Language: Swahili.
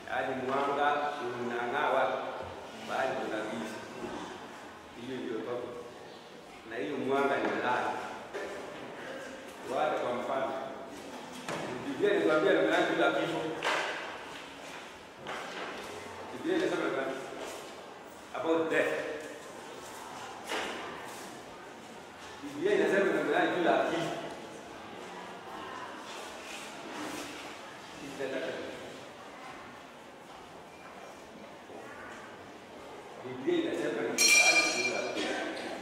Yaani mwanga unang'aa wapi? Bali kuna giza. Hiyo ndio topic. Na hiyo mwanga ni nani? Wale kwa mfano. Biblia inatuambia ni bila kifo. Biblia inasema nani? About death. Biblia inasema ni bila kifo.